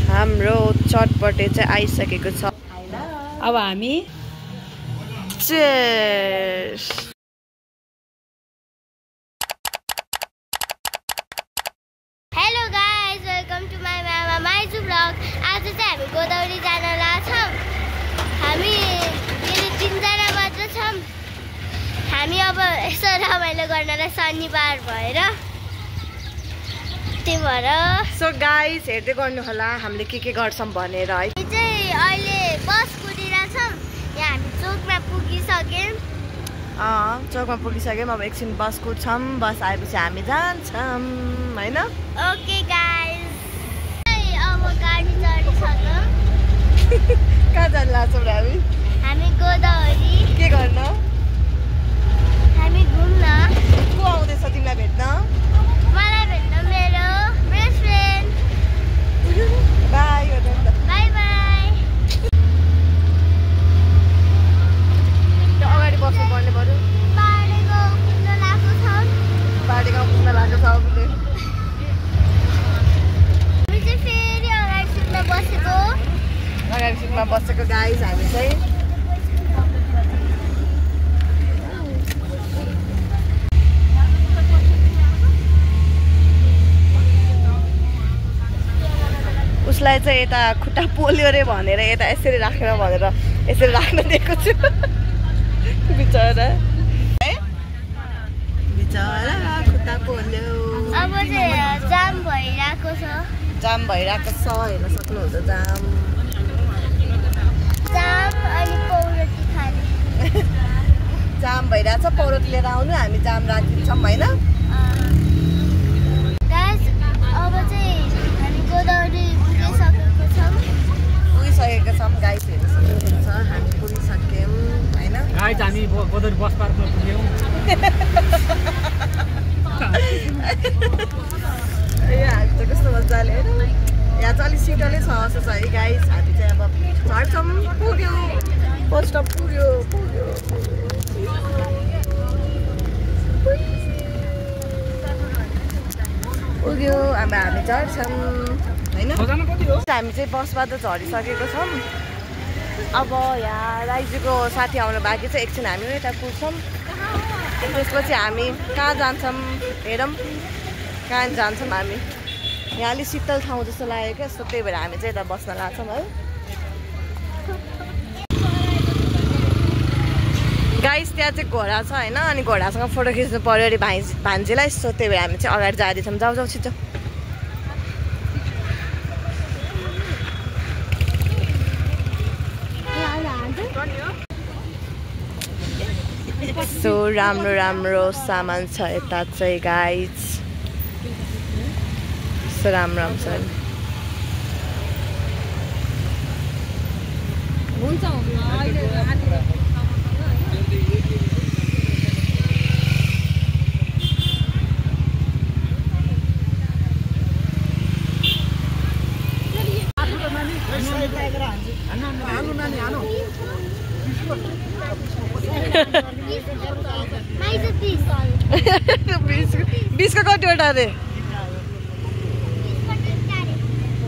हाम्रो चटपटे चाहिँ आइसकेको छ। अब हामी Cheers! Hello guys, welcome to my mama Maizu vlog. आज चाहिँ हामी गोदावरी जान लाग्छौँ। हामी यदि 3 जना मात्र छौँ। हामी अब यसो रमाइलो गर्नलाई शनिबार भएर त्यही भएर सो गाइस हेर्दै गर्नु होला हामीले के गर्छौँ भनेर है। हामी चाहिँ अहिले बस कुदिरहेछौँ। यहाँ हामी चोकमा पुगिसक्यौँ। चोकमा पुगिसक्यौँ। अब एकछिन बस कुद्छौँ। बस आएपछि हामी जान्छौँ हैन। ओके गाइस, अब गाडी चढिसक्यौँ। कहाँ जान लाग्छौँ र हामी गोदावरी के गर्न? हामी घुम्न। को आउँदैछ तिमीलाई भेट्न? मलाई भेट्न मेरो best friend. By by by. अगाडि बस्नु पर्ने बरु। पाहाडको कुद्न लागेको छ। पाहाडको कुद्न लागेको छ अहिले। हामी चाहिँ फेरि अगाडि सिटमा बसेको। अगाडि सिटमा बसेको गाइस हामी चाहिँ। उसलाई चाहिँ यता खुट्टा पोल्यो रे भनेर यता यसरी राखेर भनेर यसरी राख्न दिएको छु। बिचरा है बिचरा खुट्टा पोल्यो। अब चाहिँ जाम भइरहेको छ। जाम भइरहेको छ, हेर्न सक्नुहुन्छ जाम। जाम अनि पौरोटी खाने। जाम भइरहेछ, पौरोटी लिएर आउनु, हामी जाम राखिदिन्छौँ हैन। गाइस अब चाहिँ हामी गोदावरी पुगिसकेको छौँ गाइस, हेर्न सक्नुहुन्छ हामी पुगिसक्यौँ हैन। गाइस हामी गोदावरी बस पार्कमा पुग्यौँ। हामी त कस्तो मजाले होइन। यहाँ चाहिँ अलिक सिटले छ जस्तो छ है गाइस। हामी चाहिँ अब झर्छौँ। पुग्यो बस स्टप पुग्यो। अब हामी झर्छौँ होइन। हामी चाहिँ बसबाट झरिसकेको छौँ। अब यहाँ राइजुको साथी आउनु बाँकी छ। एकछिन हामी यता कुद्छौँ। त्यसपछि हामी कहाँ जान्छौँ हेरौँ। कहाँ जान्छौँ हामी। यहाँ अलिक शीतल ठाउँ जस्तो लाग्यो क्या, सो त्यही भएर हामी चाहिँ यता बस्न लाग्छौँ है। गाइस त्यहाँ चाहिँ घोडा छ होइन। अनि घोडासँग फोटो खिच्नु पऱ्यो अरे भान्जीलाई, सो त्यही भएर हामी चाहिँ अगाडि जाँदैछौँ। जाऊ छिटो। सो राम्रो सामान छ यता चाहिँ गाइस। सो राम्रो छ। बिसको कतिवटा अरे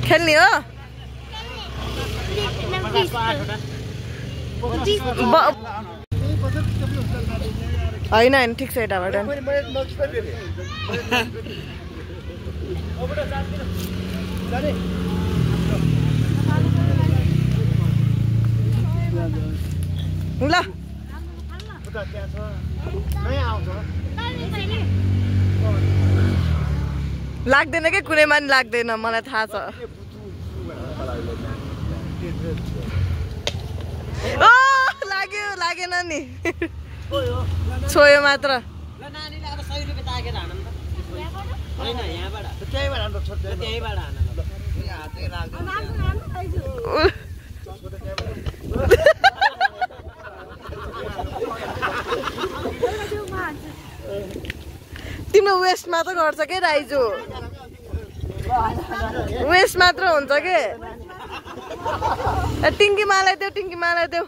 खेल्ने हो? होइन ठिक छ यताबाट। ल लाग्दैन कि कुनैमा नि लाग्दैन, मलाई थाहा छ। लाग्यो लागेन नि, छोयो मात्र। तिम्रो वेस्ट मात्र गर्छ के राइजु, वेस्ट मात्र हुन्छ के। टिङ्की मलाई देऊ, टिङ्की मलाई देऊ।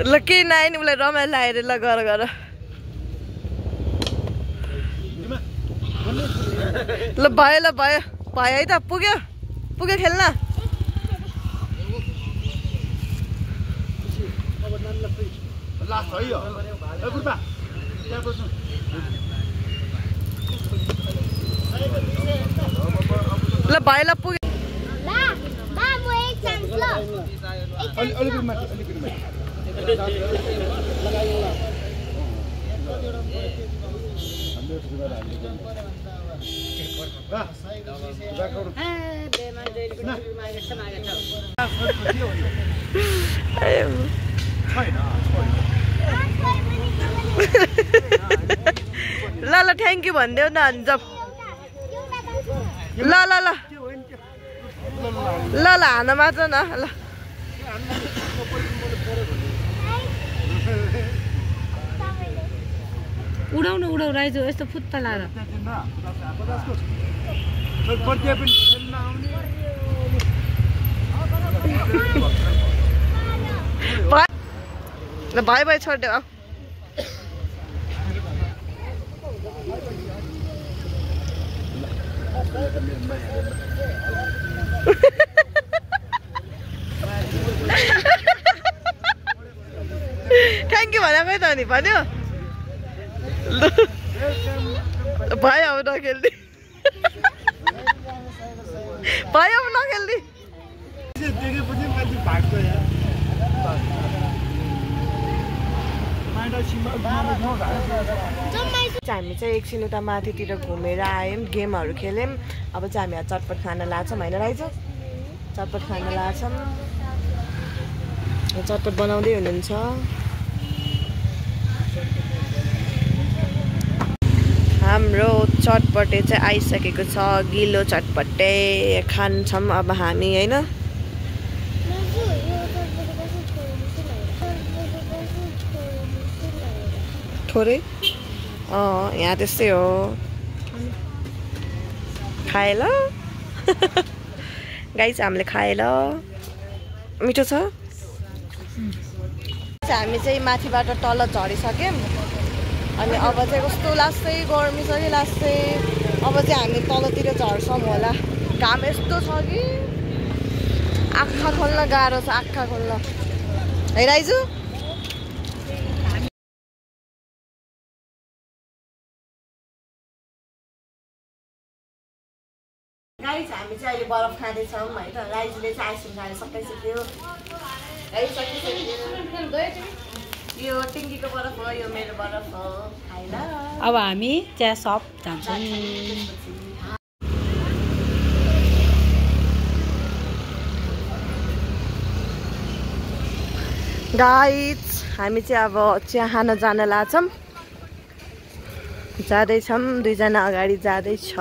ल केही नआयो नि उसलाई रमाइलो आएर ल गर गर ल भयो भयो है त पुग्यो खेल्न ल भयो ल पुग्यो ल ल थ्याङ्क यू भनिदेऊ न अन्जब ल ल ल ल ल हान मात्र न ल उडाउनु उडाउ राइजो यस्तो फुत्ता लाएर भयो भयो छोडिदेऊ थ्याङ्क यू भनेकै त नि भन्यो भयो अब नखेल्ने भयो अब नखेल्ने हामी चाहिँ एकछिन उता माथितिर घुमेर आयौँ गेमहरू खेल्यौँ अब चाहिँ हामी चटपट खाना लाछौँ होइन राइज चटपट खाना लाछौँ चटपट बनाउँदै हुनुहुन्छ हाम्रो चटपटे चाहिँ आइसकेको छ गिलो चटपटे खान्छौँ अब हामी होइन थोरै यहाँ त्यस्तै हो खाए ल गाइस हामीले खाए ल मिठो छ हामी चाहिँ माथिबाट तल झरिसक्यौँ अनि अब चाहिँ कस्तो लाग्छ गर्मी छ कि लाग्छ अब चाहिँ हामी तलतिर झर्छौँ होला घाम यस्तो छ कि आँखा खोल्न गाह्रो छ आँखा खोल्न है राइजु गाइस हामी चाहिँ अहिले बरफ खाँदैछौँ है त राइजुले चाहिँ आइसक्रिम खाएर सकाइसक्यो यो टिङ्गीको बरफ हो यो मेरो बरफ हो खाइल अब हामी चिया सप जान्छौँ गाइस हामी चाहिँ अब चिया खान जान लाग्छौँ जाँदैछौँ दुईजना अगाडि जाँदैछ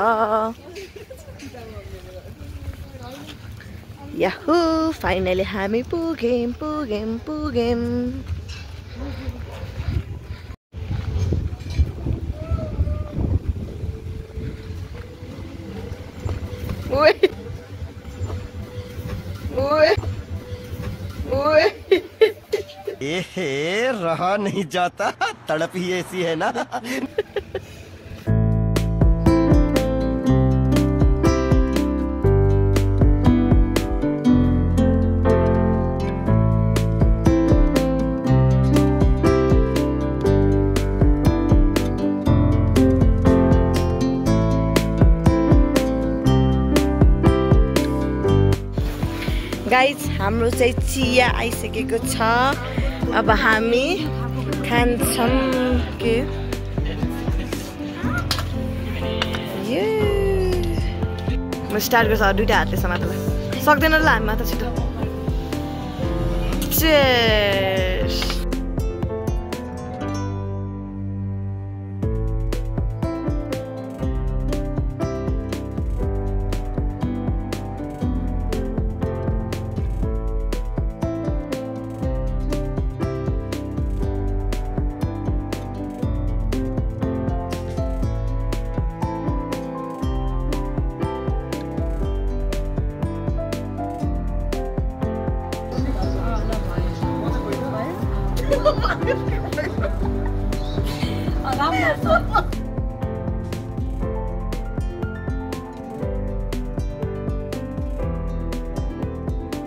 याहू फाइनली हामी पुग्यौँ रहा नहीं जाता तड़प ही ऐसी है ना गाइस हाम्रो चाहिँ चिया आइसकेको छ अब हामी खान्छौँ के म स्टार्ट गर्छ दुईटा हातले समात्नलाई सक्दैन ल हामी मात्र छिटो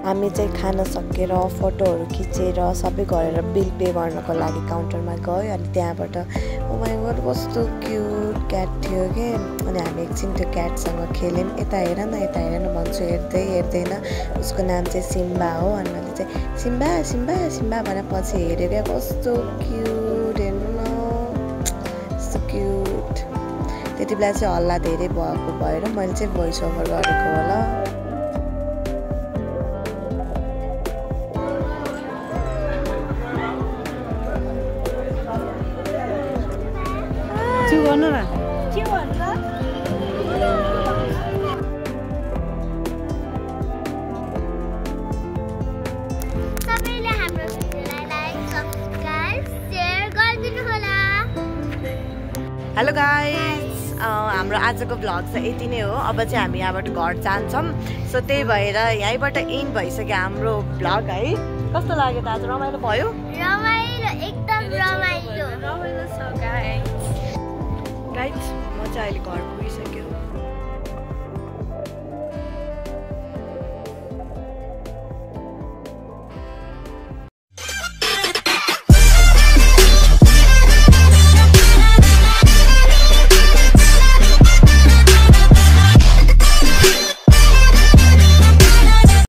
हामी चाहिँ खान सकेर फोटोहरू खिचेर सबै गरेर बिल पे गर्नको लागि काउन्टरमा गयो अनि त्यहाँबाट ओ माय गॉड कस्तो क्युट क्याट थियो के अनि हामी एकछिन त्यो क्याटसँग खेल्यौँ यता हेर न भन्छु हेर्दै हेर्दैन उसको नाम चाहिँ सिम्बा हो अनि मैले चाहिँ सिम्बा सिम्बा सिम्बा भनेर पछि हेरेँ क्या कस्तो क्युट हेर्नु न कस्तो क्युट त्यति बेला चाहिँ हल्ला धेरै भएको भएर मैले चाहिँ भोइस ओभर गरेको होला गर्नु न के भन्छ सबैले हाम्रो भिडियोलाई लाइक सब्स्क्राइब शेयर गरिदिनु होला हेलो गाइस हाम्रो आजको भ्लग चाहिँ यति नै हो अब चाहिँ हामी यहाँबाट घर जान्छौँ सो त्यही भएर यहीँबाट इन्ड भइसक्यो हाम्रो भ्लग है कस्तो लाग्यो त आज रमाइलो भयो रमाइलो एकदम रमाइलो गाइस म चाहिँ अहिले घर पुगिसक्यो